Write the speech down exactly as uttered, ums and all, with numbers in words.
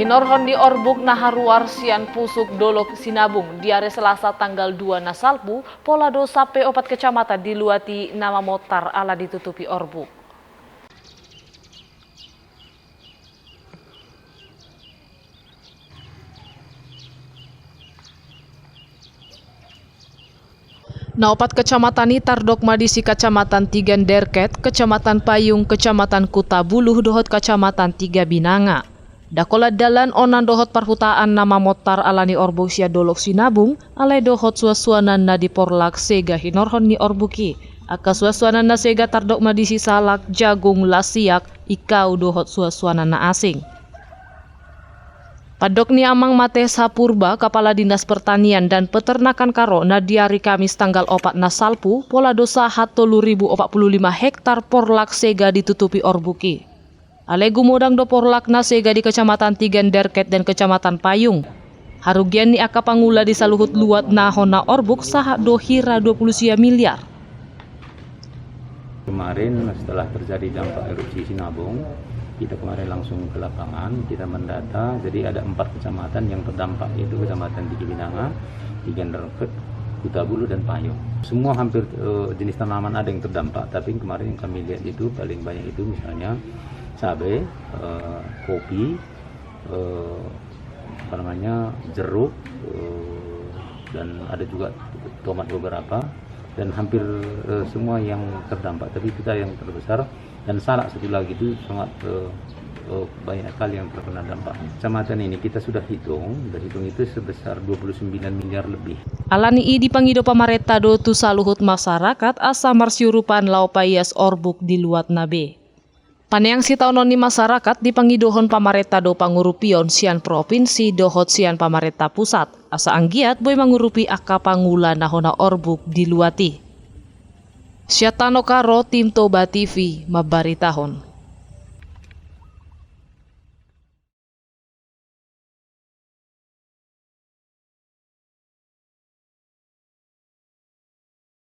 Hinorhon ni orbuk na haruar sian pusuk Dolok Sinabung di ari Selasa tanggal dua na salpu, pola do sampe opat kecamatan di Luat i na mamontar ala ditutupi orbuk. Na opat kecamatan i tardok ma disi Kecamatan Tigan Derket, Kecamatan Payung, Kecamatan Kuta Buluh dohot Kecamatan Tiga Binanga. Dang holan dalan, onan dohot parhutaan na mamontar ala ni orbuk sian Dolok Sinabung, alai dohot suansuanan na di porlak sega hinorhon ni orbuk i. Angka suansuanan na sega tardok ma disi salak, jagung, lasiak, ikau dohot suansuanan na asing. Pandok ni Amang Mates Hapurba, Kapala Dinas Pertanian dan Peternakan Karo, na di ari Kamis tanggal opat na salpu, pola do sahat tolu ribu opat pulu lima hektar porlak sega ditutupi orbuk i. Alai gumodang do porlak na sega di Kecamatan Tigan Derket dan Kecamatan Payung. Harugian ni angka pangula di saluhut luat na hona orbuk sahat do hira dua pulu sia miliar. Kemarin setelah terjadi dampak erupsi Sinabung, kita kemarin langsung ke lapangan, kita mendata, jadi ada empat kecamatan yang terdampak, yaitu Kecamatan Tiga Binanga, Tigan Derket, Kuta Buluh, dan Payung. Semua hampir, eh, jenis tanaman ada yang terdampak, tapi kemarin yang kami lihat itu paling banyak itu misalnya cabai, eh, kopi, eh, apa namanya, jeruk, eh, dan ada juga tomat beberapa, dan hampir, eh, semua yang terdampak. Tapi kita yang terbesar, dan salak satu lagi itu sangat, eh, eh, banyak sekali yang terkena dampak. Kecamatan ini kita sudah hitung, dan hitung itu sebesar dua puluh sembilan miliar lebih. Ala ni i dipangido pamarenta do tu saluhut masyarakat asa marsiurupan laho paias orbuk di luatna be. Paneang sitaonon ni masyarakat dipangidohon pamarenta do pangurupion sian provinsi dohot sian pamarenta pusat, asa anggiat boi mangurupi angka pangula na hona orbuk di luat i. Sian Tano Karo, Tim Toba T V, mambaritahon.